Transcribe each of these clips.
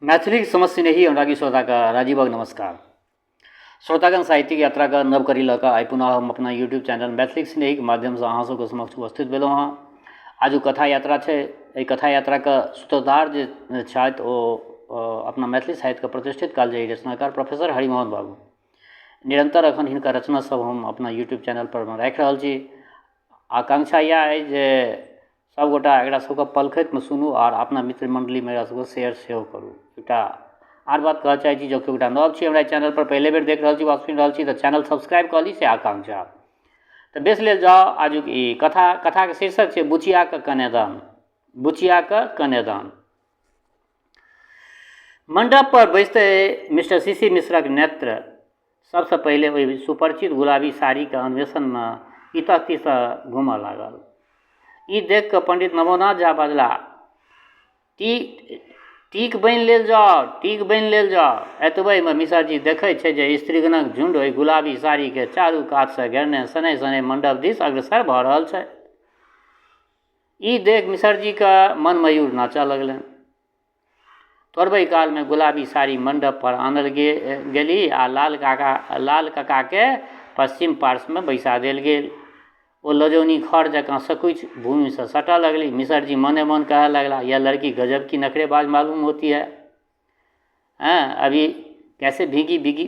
मैथिलीक समस्त स्नेही अनुरागी श्रोताके राजीवक नमस्कार। श्रोतागण, साहित्यिक यात्राके नव कड़ी लऽ कऽ आइ पुनः हम अपना यूट्यूब चैनल मैथिलीक स्नेहीक माध्यमसँ अहाँ सबके समक्ष उपस्थित भेलहुँ हँ। आजुक कथा यात्रा छै। एहि कथा यात्राके सूत्रधार जे छथि ओ अपना मैथिली साहित्यके प्रतिष्ठित कालजयी रचनाकार प्रोफेसर हरिमोहन बाबू। निरन्तर एखन हिनकर रचना सब हम अपना यूट्यूब चैनलपर मे राखि रहल छी। आकांक्षा इएह अइ जे सभगोटा एकरा सबके पलखतिमे सुनू आओर अपना मित्र मण्डलीमे एकरा सबके शेयर सेहो करू। एकटा आर बात कहऽ चाहै छी, जँ केओ गोटा नव छी, हमरा चैनलपर पहिले बेर देख रहल छी वा सुनि रहल छी, तऽ चैनल सब्सक्राइब कऽ ली, से आकांक्षा। तऽ बेस लेल जाउ आजुक ई कथा। कथाके शीर्षक छै बुचियाके कन्यादान। बुचियाके कन्यादान। मण्डप पर बैसते मिस्टर सी सी मिश्रक नेत्र सबसँ पहिले ओहि सुपरिचित गुलाबी साड़ीके अन्वेषणमे इतः तितः घूमऽ लागल। ई देखि कऽ पण्डित नवोनाथ झा बजलाह, टीक बान्हि लेल जाउ, टीक बान्हि लेल जाउ। एतबहिमे मिसरजी देखैत छथि जे स्त्रीगणक झुण्ड ओहि गुलाबी साड़ीके चारू कातसँ घेरने शनैः शनैः मण्डप दिस अग्रसर भऽ रहल छथि। ई देखि मिसरजीके मन मयूर नाचऽ लगलनि। थोड़बे कालमे गुलाबी साड़ी मण्डप पर आनल गेली आ लाल काकाके पश्चिम पार्श्वमे बैसा देल गेल। ओ लजौनी खढ़ जकाँ सकुचि भूमिसँ सटऽ लगली। मिसरजी मने-मन कहऽ लगलाह, यह लड़की गजब की नखरेबाज मालूम होती है। हैं, अभी कैसे भीगी भीगी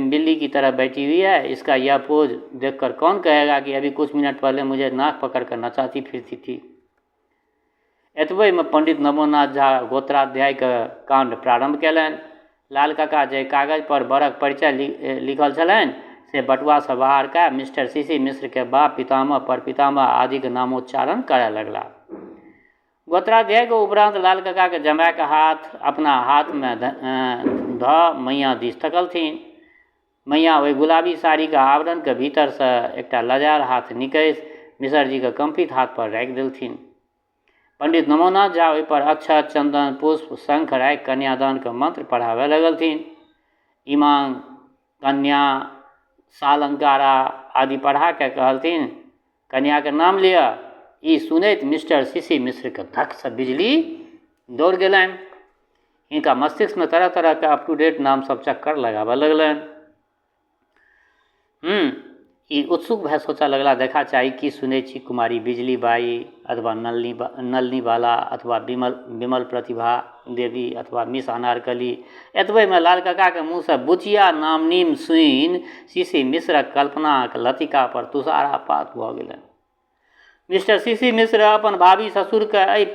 बिल्ली की तरह बैठी हुई है। इसका यह पोज देखकर कौन कहेगा कि अभी कुछ मिनट पहले मुझे नाक पकड़कर नचाती फिरती थी। एतबहिमे पंडित नवोनाथ झा गोत्राध्यायके काण्ड प्रारम्भ कयलनि। लाल काका जाहि कागज पर वरक परिचय लिखल छलनि से बटुआसँ बाहर कए मिस्टर सी सी मिश्रके बाप, पितामह, परपितामह आदिक नामोच्चारण करय लगलाह। गोत्राध्यायके उपरान्त लाल काकाके जमायके हाथ अपना हाथमे धऽ मैयाँ दिस तकलथिन। मैयाँ ओहि गुलाबी साड़ीके आवरणके भीतरसँ एकटा लजायल हाथ निकसि मिसरजीके कम्पित हाथ पर राखि देलथिन। पंडित नमोनाथ झा ओहिपर अक्षत, चन्दन, पुष्प, शंख राखि कन्यादानके मंत्र पढ़ाबय लगलथिन। इमां कन्या सालंकारा आदि पढ़ा कऽ कहलथिन, कन्याके नाम लिअ। ई सुनैत मिस्टर सी सी मिश्रके धक्कसँ बिजली दौड़ गेलनि। हिनका मस्तिष्कमे तरह तरहके अप टू डेट नाम सब चक्कर लगाबऽ लगलनि। ई उत्सुक भए सोचऽ लगला, देखा चाही की सुनै छी, कुमारी बिजली बाई अथवा नलनी बाला अथवा विमल प्रतिभा देवी अथवा मिस अनारकली। एतबेमे लाल काकाके मुँहसँ बुचिया नामनीम सुनि सी सी मिश्रक कल्पनाक लतिका पर तुषारापात भऽ गेलनि। मिस्टर सी सी मिश्र अपन भाभी ससुरके एहि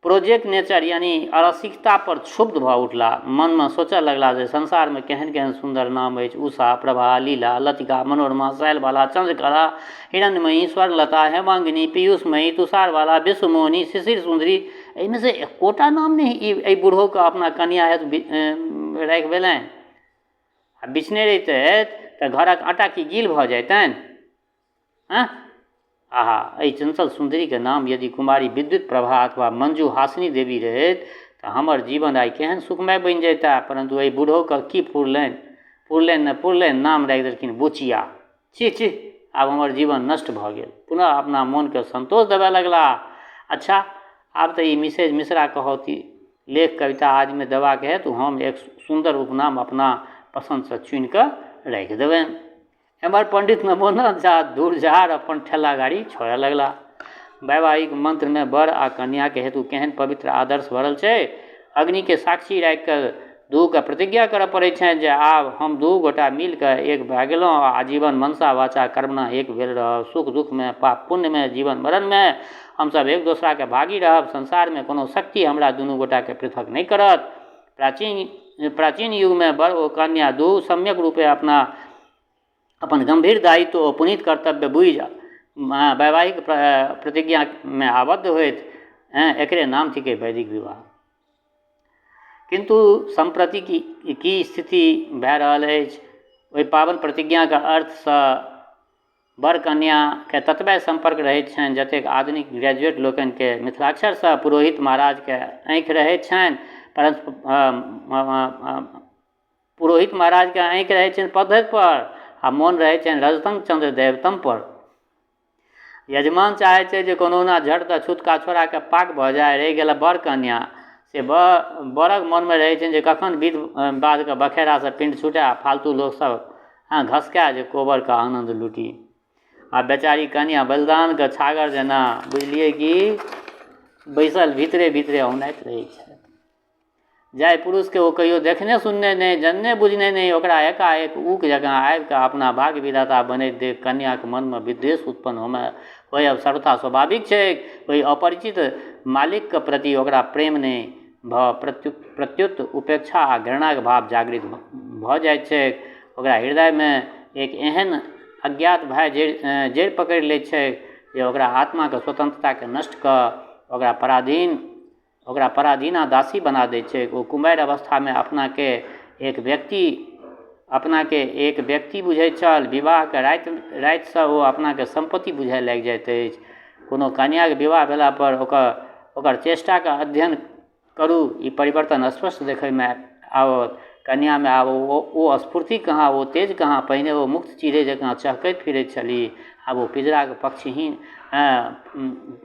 प्रोजेक्ट नेचर यानी अरसिकता पर क्षुब्ध भऽ उठला। मनमे सोचऽ लगला जे संसारमे केहन केहन सुन्दर नाम अछि, उषा, प्रभा, लीला, लतिका, मनोरमा, शैलबाला, चन्द्रकला, हिरण्मयी, स्वर्णलता, हेमांगिनी, पीयूषमयी, तुषारबाला, विश्वमोहिनी, शिशिर सुन्दरी। एहिमे से एकोटा नाम नहि एहि बूढ़ोके अपना कनिया हेतु राखि भेलनि। आ बिछने रहितथि तऽ घरक आटा की गील भऽ जैतनि? आँह! आहा! एहि चंचल सुन्दरीक नाम यदि कुमारी विद्युत प्रभा अथवा मंजू हासिनी देवी रहैत तऽ हमर जीवन आइ केहन सुखमय बनि जैता। परन्तु एहि बूढ़ोकेँ की फुरलनि? फुरलनि ने पुरलनि, नाम राखि देलखिन बुचिया। छी छी! आब हमर जीवन नष्ट भऽ गेल। पुनः अपना मोनकेँ संतोष देबय लगलाह। अच्छा, आब तऽ ई मिसेज मिश्रा कहौती। लेख, कविता आदिमे देबाक हेतु हम एक सुन्दर उपनाम अपना पसन्दसँ चुनि कऽ राखि देबनि। एम्हर पंडित नवोनाथ झा धुरझाड़ अपन ठेला गाड़ी छोड़य लगलाह। वैवाहिक मंत्रमे वर आ कन्याके हेतु केहन पवित्र आदर्श भरल छै। अग्निके साक्षी राखि कऽ दुहूके प्रतिज्ञा करय पड़ैत छनि जे आब हम दुहू गोटा मिलि कऽ एक भए गेलहुँ आ आजीवन मनसा वाचा कर्मणा एक भेल रहब। सुख दुःखमे, पाप पुण्यमे, जीवन मरणमे हमसभ एक दोसराके भागी रहब। संसारमे कोनो शक्ति हमरा दुनू गोटाके पृथक नहि करत। प्राचीन युगमे वर ओ कन्या दुहू सम्यक रूपे अपना अपन गम्भीर दायित्व ओ पुनीत कर्तव्य बुझि वैवाहिक प्रतिज्ञामे आबद्ध होइत। एकरे नाम थिकै वैदिक विवाह। किन्तु सम्प्रति की स्थिति भए रहल अछि? ओहि पावन प्रतिज्ञाके अर्थसँ वर कन्याके ततबे सम्पर्क रहैत छनि जतेक आधुनिक ग्रेजुएट लोकनिके मिथिलाक्षरसँ पुरोहित महाराजके आँखि रहैत छनि। परन्तु पुरोहित महाराजके आँखि रहै छनि पद्धतिपर आ मोन रहै छनि रजतम चन्द्र दैवतम पर। यजमान चाहै छै जे कोनहुना झट दऽ छुतका छोड़ाके पाक भऽ जाय। रहि गेल वर कन्या, से बरक मनमे रहै छनि जे कखन विध बाधके बखेरासँ पिण्ड छुटए आ फालतू लोकसभ घसकए जे कोबरके आनन्द लूटी। आ बेचारी कनियाँ बलिदानके छागर जेना बुझलियै कि बैसल भीतरे भीतरे औनाइत रहै छथि। जाहि पुरुषके ओ कहियो देखने सुनने नहि, जनने बुझने नहि, ओकरा एकाएक ऊक जकाँ आबिकऽ अपना भाग्य विधाता बनैत देख कन्याक मनमे विद्वेष उत्पन्न होमय होयब सर्वथा स्वाभाविक छैक। ओहि अपरिचित मालिकके प्रति ओकरा प्रेम नहि भऽ प्रत्युत उपेक्षा आ घृणाक भाव जागृत भऽ जाइत छैक। ओकरा हृदयमे एक एहन अज्ञात भय जड़ि पकड़ि लैत छैक जे ओकरा आत्माक स्वतन्त्रताकेँ नष्ट कऽ ओकरा पराधीना दासी बना दैत छैक। ओ कुमारि अवस्थामे अपनाके एक व्यक्ति बुझैत छल। विवाहके रातिसँ ओ अपनाके सम्पत्ति बुझाय लागि जाइत अछि। कोनो कन्याके विवाह भेला पर ओकर ओकर चेष्टाके अध्ययन करू, ई परिवर्तन स्पष्ट देखयमे आओत। कन्यामे आब ओ स्फूर्ति कहाँ, ओ तेज कहाँ? पहिने ओ मुक्त चिड़ै जकाँ चहकैत फिरैत छलीह, आब ओ पिजराके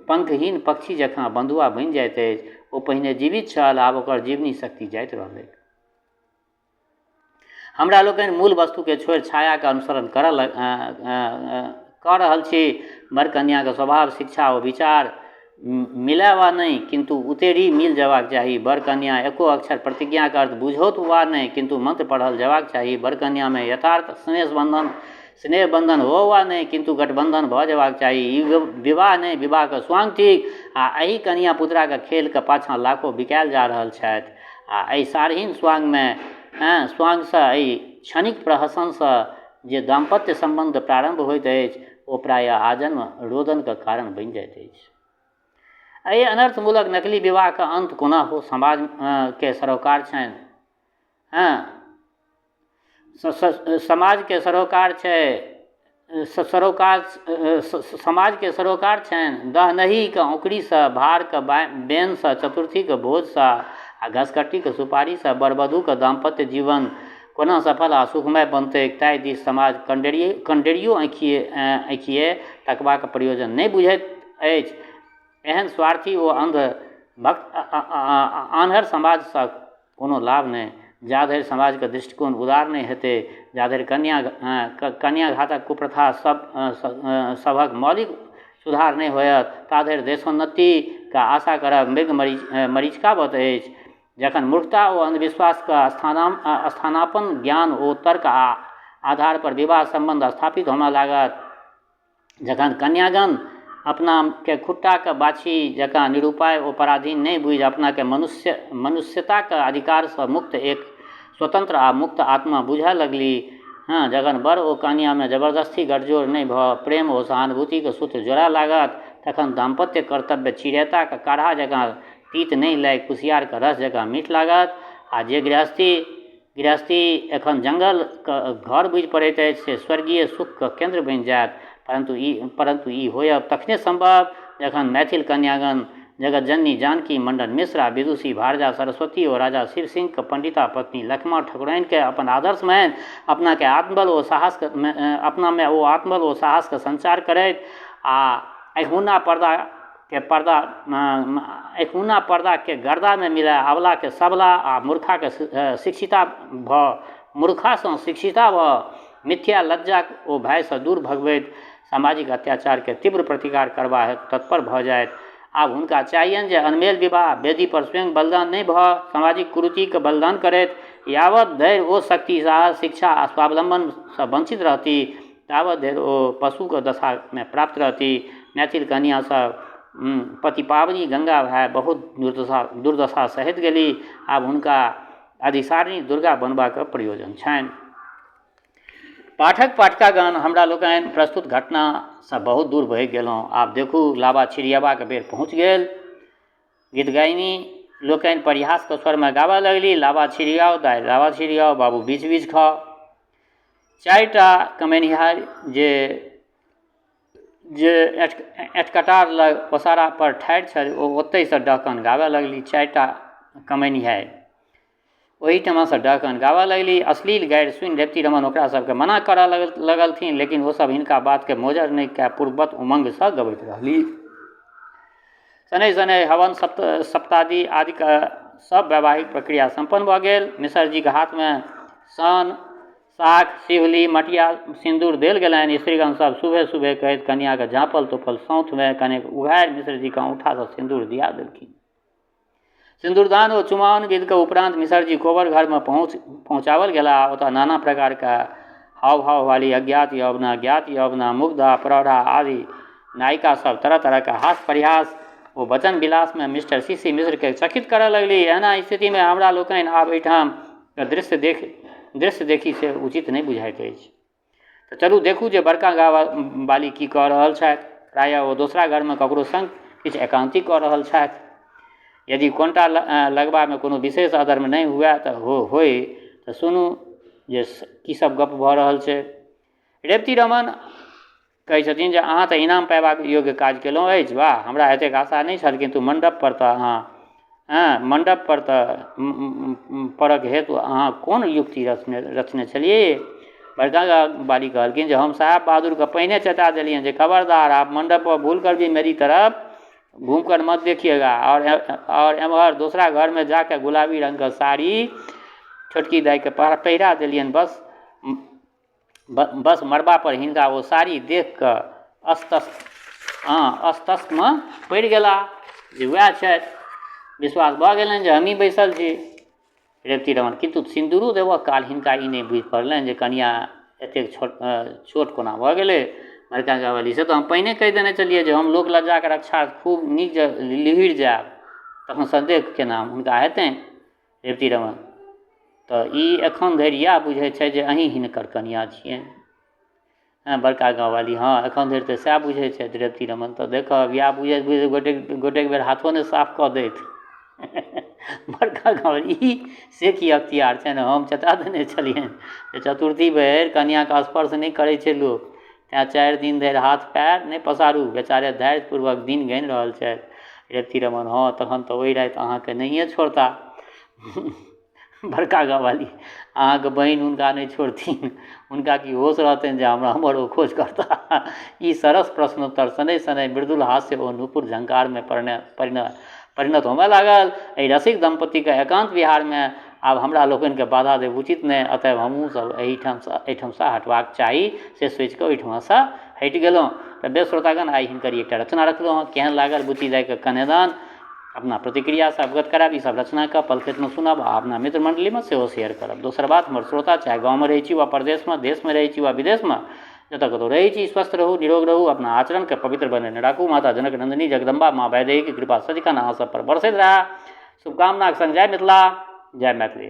पंखहीन पक्षी जकाँ बन्धुआ बनि जाइत अछि। ओ पहिने जीवित छल, आब ओकर जीवनी शक्ति जाइत रहलैक। हमरा लोकनि मूल वस्तुके छोड़ि छायाके अनुसरण कऽ रहल छी। वर कन्याके स्वभाव, शिक्षा ओ विचार मिलय वा नहि, किन्तु उतेढ़ि मिल जयबाक चाही। वर कन्या एको अक्षर प्रतिज्ञाक अर्थ बुझौत वा नहि, किन्तु मंत्र पढ़ल जयबाक चाही। वर कन्यामे यथार्थ स्नेह बंधन हो वा नहि, किन्तु गठबंधन भऽ जयबाक चाही। ई विवाह नहि, विवाहके स्वांग थिक आ एहि कनिया पुतराके खेलके पाछाँ लाखो बिकायल जा रहल छथि। आ एहि सारहीन स्वांगसँ, एहि क्षणिक प्रहसनसँ जे दाम्पत्य सम्बन्ध प्रारम्भ होइत अछि, ओ प्रायः आजन्म रोदनके कारण बनि जाइत अछि। एहि अनर्थमूलक नकली विवाहके अन्त कोना हो? समाजके सरोकार छनि, हँ, समाजके सरोकार छै, सरोकार समाजके सरोकार छनि। दहनहीके औकरीसँ, भारके बेनसँ, चतुर्थीके भोजसँ आ घसकट्टीके सुपारीसँ वर वधूके दाम्पत्य जीवन कोना सफल आ सुखमय बनतै, ताहि दिस समाज कनडेरियो आँखिए तकबाक प्रयोजन नहि बुझैत अछि। एहन स्वार्थी ओ अन्ध भक्त आन्हर समाजसँ कोनो लाभ नहि। जाधरि समाजके दृष्टिकोण उदार नहि हेतै, जाधरि कन्याघातक कुप्रथा सभक मौलिक सुधार नहि होयत, ताधरि देशोन्नतिके आशा करब मृग मरीचिकावत अछि। जखन मूर्खता ओ अन्धविश्वासके स्थानापन्न ज्ञान ओ तर्क आ आधार पर विवाह सम्बन्ध स्थापित होमय लागत, जखन कन्यागण अपनाके खुट्टाके बाछी जकाँ निरुपाय ओ पराधीन नहि बुझि अपनाके मनुष्यताके अधिकारसँ मुक्त एक स्वतन्त्र आ मुक्त आत्मा बुझय लगली, हँ, जखन वर ओ कन्यामे जबरदस्ती गठजोड़ नहि भऽ प्रेम ओ सहानुभूतिके सूत्र जोड़य लागत, तखन दाम्पत्य कर्तव्य चिड़ैताके काढ़ा जकाँ तीत नहि लागि कुसियारके रस जकाँ मीठ लागत। आ जे गृहस्थी एखन जंगलके घर बुझि पड़ैत अछि, से स्वर्गीय सुखके केन्द्र बनि जायत। परन्तु ई होयब तखने सम्भव जखन मैथिल कन्यागण जगतजननी जानकी, मंडन मिश्र आ विदुषी भारजा सरस्वती ओ राजा शिव सिंहके पंडिता पत्नी लखिमा ठकुराइनके अपन आदर्श मानि अपनामे ओ आत्मबल ओ साहसके संचार करैत आ अखमुन्ना पर्दाके गर्दामे मिलाय अबलाके सबला आ मूर्खासँ शिक्षिता भऽ मिथ्या लज्जा ओ भयसँ दूर भगबैत सामाजिक अत्याचारके तीव्र प्रतिकार करबा हेतु तत्पर भऽ जाइत। आब हुनका चाहियनि जे अनमेल विवाह वेदी पर स्वयं बलिदान नहि भऽ सामाजिक कुरीतिके बलिदान करैत। यावत धरि ओ शक्ति, साहस, शिक्षा आ स्वावलम्बनसँ वंचित रहती, तावत धरि ओ पशुके दशामे प्राप्त रहती। मैथिल कन्या सब पतिपावनी गंगा भए बहुत दुर्दशा सहैत गेली। आब हुनका अधिसारिणी दुर्गा बनबाक प्रयोजन छनि। पाठक पाठिकागण, हमरा लोकनि प्रस्तुत घटनासँ बहुत दूर भगि गेलहुँ। आब देखू, लाबा छिड़ियेबाक बेर पहुँच गेल। गीतगाइनी लोकनि परिहासके स्वरमे गाबऽ लगली, "लाबा छिड़ियाउ दाइ, लाबा छिड़ियाउ, बाबू बीछ बीछ खाउ।" चारिटा कमेनिहार जे जे एटकटार लग ओसारा पर ठाढ़ि छल, ओ ओतहिसँ डहकन गाबऽ लगली। चारिटा कमेनिहारि ओहिठामसँ डहकन गाबऽ लगली। अश्लील गारि सुनि रेवती रमन ओकरा सबके मना करऽ लगलथिन, लेकिन ओसब हिनका बातके मोजर नहि कए पूर्ववत उमङ्गसँ गबैत रहली। शनैः शनैः हवन सप्तादि आदिके सब वैवाहिक प्रक्रिया सम्पन्न भऽ गेल। मिसरजीके हाथमे सन, साख, सिहुली, मटिया सिन्दूर देल गेलनि। स्त्रीगण सब शुभे शुभे कहैत कनियाँके झाँपल तोपल सौँथमे कनेक उघारि मिश्रजीके औँठासँ सिन्दूर दिया देलखिन। सिन्दूरदान ओ चुमाओन विधिके उपरान्त मिसरजी कोबर घरमे पहुँचाओल गेलाह। ओतऽ नाना प्रकारके हाव भाव वाली अज्ञात यौवना, ज्ञात यौवना, मुग्धा, प्रौढ़ा आदि नायिका सब तरह तरहके हास परिहास ओ वचन विलासमे मिस्टर सी सी मिश्रके चकित करऽ लगली। एहना स्थितिमे हमरा लोकनि आब एहिठाम दृश्य देखी से उचित नहि बुझाइत अछि। तऽ चलू देखू जे बड़का गाँव वाली की कऽ रहल छथि। प्रायः ओ दोसरा घरमे ककरो सङ्ग किछु एकान्ती कऽ रहल छथि। यदि कोनटा लगबामे कोनो विशेष अधर्म नहि हुए तऽ होइ तऽ सुनू जे की सब गप भऽ रहल छै। रेवती रमण कहै छथिन जे अहाँ तऽ इनाम पयबाक योग्य काज केलहुँ अछि। वाह, हमरा एतेक आशा नहि छल, किन्तु मण्डप पर तऽ अहाँ मण्डप पर तऽ परक हेतु अहाँ कोन युक्ति रचने छलियै? बड़का गामवाली कहलखिन जे हम साहेब बहादुरके पहिने चेता देलियनि जे खबरदार, आप मण्डप पर भूल कर भी मेरी तरफ घूम कर मत देखिएगा और एम्हर दोसरा घरमे जाके गुलाबी रङ्गके साड़ी छोटकी दाइके पहिरा देलियनि। बस मड़बा पर हिनका ओ साड़ी देख कऽ अस्तस्तमे पड़ि गेला जे वएह छथि। विश्वास भऽ गेलनि जे हमही बैसल छी रेवती रमण। किन्तु सिन्दूरो देबऽ काल हिनका ई नहि बुझि पड़लनि जे कनिआँ एतेक छोट कोना भऽ गेलै। बड़का गामवाली से तऽ हम पहिने कहि देने छलियै जे हम लोक लज्जाके रक्षा खूब नीक जे लिहरि जायब तखन सन्देह केना हुनका हेतनि। रेवती रमण तऽ ई एखन धरि इएह बुझै छथि जे अहीँ हिनकर कनिआँ छियनि। हँ बड़का गामवाली हँ एखन धरि तऽ सएह बुझै छथि। रेवती रमण तऽ देखब इएह बुझैत बुझैत गोटेक गोटेक बेर हाथो नहि साफ कऽ दैथ। बड़का गामवाली ई से की अख्तियार छनि? हम चेता देने छलियनि जे चतुर्थी भरि कनिआँके स्पर्श नहि करै छै लोक, तैँ 4 दिन धरि हाथ पैर नहि पसारू। बेचारे धैर्यपूर्वक दिन गनि रहल छथि। रेवती रमण हँ तखन तऽ ओहि राति अहाँके नहिए छोड़ता। बड़का गामवाली अहाँके बहिन हुनका नहि छोड़थिन, हुनका की होश रहतनि जे हमरा हमर ओ खोज करता? ई सरस प्रश्नोत्तर शनैः शनैः मृदुल हास्य ओ नूपुर झंकारमे परिणत होमय लागल। एहि रसिक दम्पतिके एकान्त विहारमे आब हमरा लोकनिके बाधा देब उचित नहि, अतएव हमहूँ सब एहिठामसँ हटबाक चाही से सोचिकऽ ओहिठमासँ हटि गेलहुँ। तऽ बेस श्रोतागण, आइ हिनकर एकटा रचना रखलहुँ हँ। केहन लागल बुच्ची दाइके कन्यादान? अपना प्रतिक्रियासँ अवगत करायब। ई सब रचनाके पलखतिमे सुनब आ अपना मित्र मण्डलीमे सेहो शेयर करब। दोसर बात, हमर श्रोता चाहे गाँवमे रहै छी वा परदेशमे, देशमे रहै छी वा विदेशमे, जतऽ कतहु रहै छी, स्वस्थ रहू, निरोग रहू, अपना आचरणके पवित्र बनेने राखू। माता जनक नन्दिनी जगदम्बा माँ वैदेहीके कृपा सदिखन अहाँ सब पर बरसैत रहए। शुभकामनाके संग जय मिथिला, जय मैथिली।